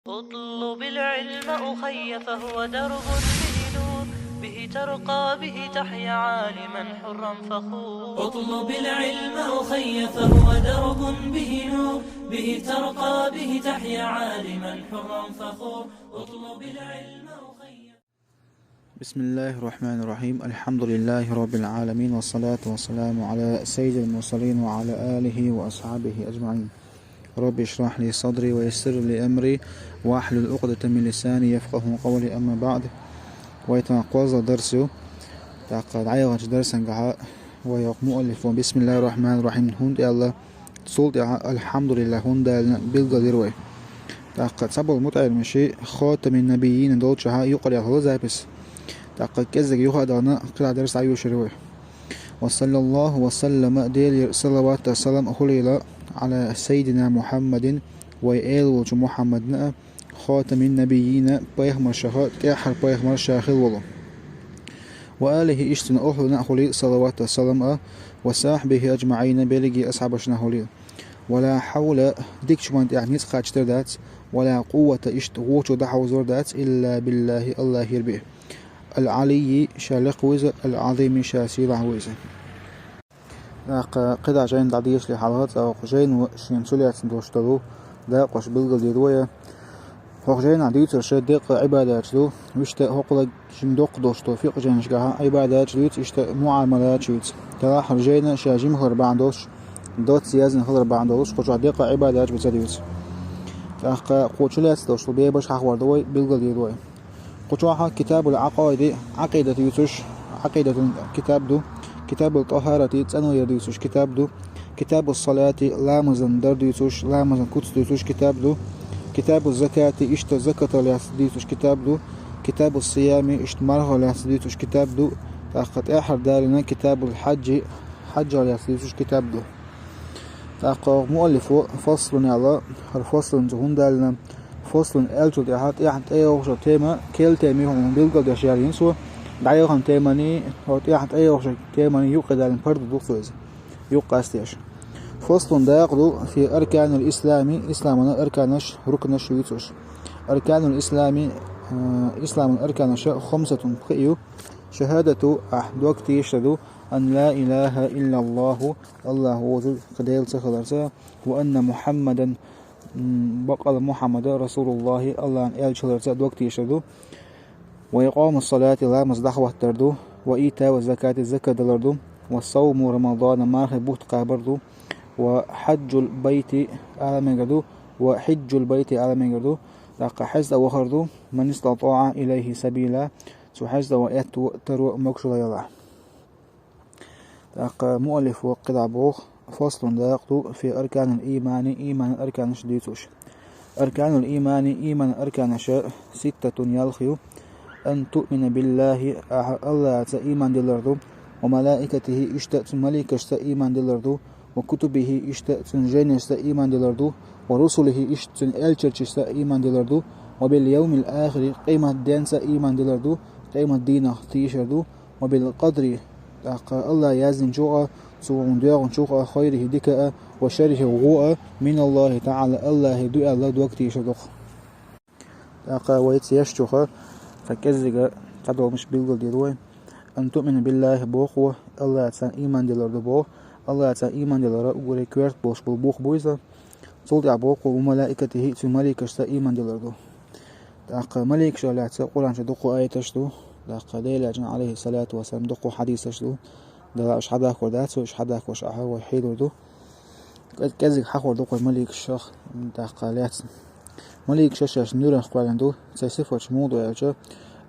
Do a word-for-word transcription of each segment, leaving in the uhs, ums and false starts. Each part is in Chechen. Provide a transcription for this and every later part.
اطلب العلم أخي فهو درب به نور، به ترقى به تحيا عالما حرا فخور. اطلب العلم أخي فهو درب به نور، به ترقى به تحيا عالما حرا فخور. اطلب العلم أخي. بسم الله الرحمن الرحيم. الحمد لله رب العالمين، والصلاة والسلام على سيد المرسلين وعلى آله وأصحابه أجمعين. رب اشرح لي صدري ويسر لي أمري واحلل عقدة من لساني يفقهوا قولي. أما بعد. Вай тахана кхозлагӀа дарс ю. ТӀаккха дӀаяханчу дарсангахьа вай йоккха муаллифо: بسم الله الرحمن الرحيم хӀунда аьлла, цул тӀаьхьа الحمد لله хӀунда аьлла билгалдира вай. ТӀаккха цхьаболу мутаӀалимаша خاتم النبيين долчохь юкъара яхала запись. ТӀаккха кӀеззиг юха а дахана, кхидӀа дарс дӀайошура вай. وصلى الله وسلم Делера салават а, салам а хуьлийла على سيدنا محمد вай эла волчу Мухьаммадна а, خاتم النبيين пайхамаршаха тӀаьххьара пайхамар ша хилла волу. وآله иштта цуьнан охӀлана а хуьлийла салават а, салам а, وصحبه أجمعين берриге асхьабашна а хуьлийла. ولا حول дикачу ман тӀехь ницкъ кхачийтар дац, ولا قوة иштта вочо дӀахьовзор дац, إلا بالله АллахӀера бен. العلي ша лекха ву иза, العظيم ша сийлахь ву иза. ТӀаккха кхидӀа жайна дӀадешале хьалха, цкъа хӀокху жайно шена чулаьцна долуш долу дакъош билгалдийр вай. ХӀокху жайнахь дуьйцурш деккъа Ӏибадаташ ду, вуьшта хӀокхула жима доккха долуш долу фикъхӀ жайнашкахь Ӏибадаташ дуьйцу, иштта муӀамалаташ юьйцу. Делахь хӀара жайна ша жима хилар бахьана долуш, доцца яздина хилар бахьана долуш, кху чохь деккъа Ӏибадаташ бен ца дуьйцу. ТӀаккха кху чулаьцна долуш долу бебаш хьахор ду вай, билгалдийр вай. Кху чохь Китабул Ӏакъаиди, Ӏакъидат юьйцуш, Ӏакъидатан китаб ду, Китабул ТӀахарати, цӀанвалар дуьйцуш китаб ду, Китабус Салати, ламазан дар дуьйцуш, ламазан куц дуьйцуш китаб ду, Китабуз Закати, иштта закатал лаьцна дуьйцуш китаб ду, Китабус Сиями, иштта мархал лаьцна дуьйцуш китаб ду, тӀаккха тӀаьххьара далийна Китабул Хьаджи, хьаджал лаьцна дуьйцуш китаб ду. ТӀаккха муаллифо фаслун аьлла, хӀара фаслун цо хӀунда аьлла, фаслун аьллачул тӀаьхьа, тӀаьхьа тӀейогӀуш йолу тема, керла тема юха хьуна билгалдеш яьлла йина цо, дӀаяхана теманий, хӀара тӀаьхьа тӀейогӀуш йолу теманий юккъе далийна паргӀат ду-кх цо иза, юккъе къастеш. Фаслун дакъа ду фи арканил ислами, исламан арканаш, рукнаш юьйцуш. Арканул ислами, а, исламан арканаша хамсатун пхиъ ю, шахӀадату ахь дог тешар ду, ан ла илахӀа иллаллахӀу, АллахӀ ву иза, кхин Дела ца хиларца, ва анна Мухьаммадан, м, бакъала Мухьаммада расулуллахӀи, АллахӀан элча хиларца дог тешар ду. Ва икъамус салати, ламаз дӀахӀоттар ду, ва итау закати, закат далар ду, ва савму Рамадана, мархи бутт кхабар ду, ва хьаджул байти ала мегар ду, ва хьиджул байти ала мегар ду, тӀаккха хьаьж тӀе вахар ду, ман истатаӀа илайхӀи сабила, цу хьаьж тӀе ван аьтто а, таро а могуш хилла ялахь. ТӀаккха муаллифо кхидӀа боху, фаслун дакъа ду фи арканил иймани, ийманан арканаш дуьйцуш. Арканул иймани, ийманан арканаша ситтатун ялх ю, ан туъмина биллахӀи, ахьа АллахӀаца ийман дилар ду, ва малаикатихӀи, иштта цуьнан маликашца ийман дилар ду, ва кутубихӀи, иштта цуьнан жайнашца ийман дилар ду, ва русулихӀи, иштта цуьнан элчанашца ийман дилар ду, ва бил явмил ахири, къематденца ийман дилар ду, къематдийнах тешар ду, ва бил къадри, тӀаккха АллахӀа яздинчух а, цо хьуна доьгӀначух а, хайрихӀи дика а, ва шаррихӀи вон а, миналлахӀи таӀала, АллахӀера ду аьлла дог тешар ду-кх. ТӀаккха вай цу ешначух цхьа кӀеззига цхьа долу муш билгалдийр вай. Ан туъмина биллахӀи боху, АллахӀаца ийман дилар ду боху, АллахӀаца ийман дилар уггаре коьрта болуш болу бух бу иза. Цул тӀаьхьа боху, ва малаикатихӀи, цуьнан маликашца ийман дилар ду. ТӀаккха маликашах лаьцна Къуръан чохь дуккха аяташ ду, тӀаккха Делан элчанан, алейхиссалату вассалам, дуккха хьадисаш ду. Дала уьш хьадахкор дац, уьш хьадахкош ахьа вай хьийдур ду. КӀез-, кӀеззиг хьахор ду кху маликашах, тӀаккха лаьцна. Маликаш шаьш нуьрах кхоьллина ду, церан сифаташ муха ду аьлча,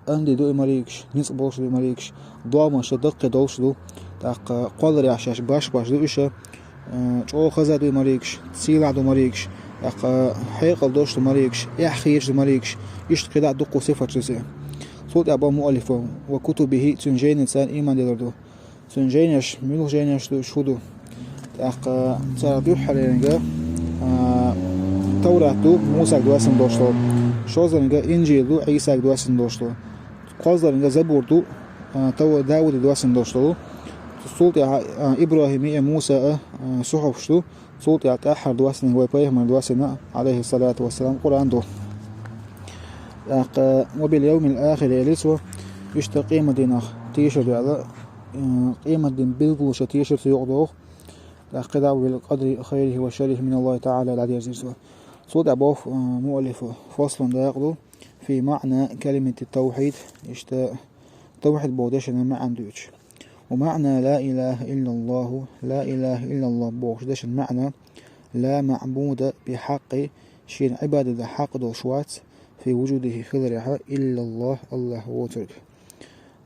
анди ду и маликаш, ницкъ болуш ду и маликаш, догӀмаш даккхий долуш ду, тӀаккха кхолларехь шаьш баш-баш ду уьш, а, чӀогӀа хаза ду и маликаш, сийлахь ду маликаш, тӀаккха хьекъал долуш ду маликаш, эхь хеташ ду маликаш, иштта кхидӀа а дуккха сифаташ ду церан. Цул тӀаьхьа боху муаллифо, ва кутубихӀи, цуьнан жайнашца ийман дилар ду. Цуьнан жайнаш, муьлха жайнаш ду, шу ду? ТӀаккха царах дуьххьарлерниг, а, Таврат ду, Мусага доссийна долуш долу. ШозлагӀниг Инжил ду, Ӏийсага доссийна долуш долу. КхозлагӀниг Забур ду, а, Тав-, Дауде доссийна долуш долу. Цул тӀаьхьа, а, ИбрахӀима а, Муса а, а, сухьуфаш ду. Цул тӀаьхьа тӀаьххьара доссийнарг вай пайхамарна доссийна, алейхиссалату вассалам, Къуръан ду. ТӀаккха «وباليوم الآخر» элира цо, иштта къематдийнах тешар ду аьлла, э, къематдийнан билгалонаш тешар цо юкъадоху. ТӀаккха «رضا بالقدر خيره وشره من الله تعالى» аьлла дӀадерзира цо. Цул тӀаьхьа боху, э, муаллифа: «فصل» дакъа ду, «في معنى كلمة التوحيد», иштта тавхьид боху дешан маьӀна дуьйцуш. «ومعنى لا إله إلا الله», «لا إله إلا الله» бохучу дешан маьӀна: «لا معبود بحق», шена Ӏибадат дан хьакъ долуш вац, «في وجوده» хиларехь, «إلا الله», АллахӀ воцург.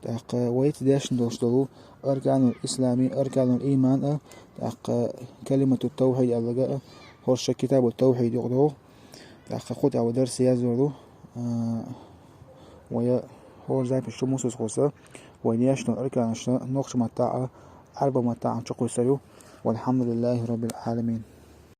ТӀаккха вайца дешна долуш долу «أركان الإسلام», «أركان الإيمان» а, тӀаккха «كلمة التوحيد» аьлларг а, хӀорш «كتاب التوحيد» юкъадоху. ТӀаккха кху тӀехь вай дарс яздор ду, а, вай хӀора запись чу мусаза кхуьссу, вай дешна долу арканашна нохча маттахь а, Ӏаьрба маттахь а чукхуьссур ю. والحمد لله رب العالمين.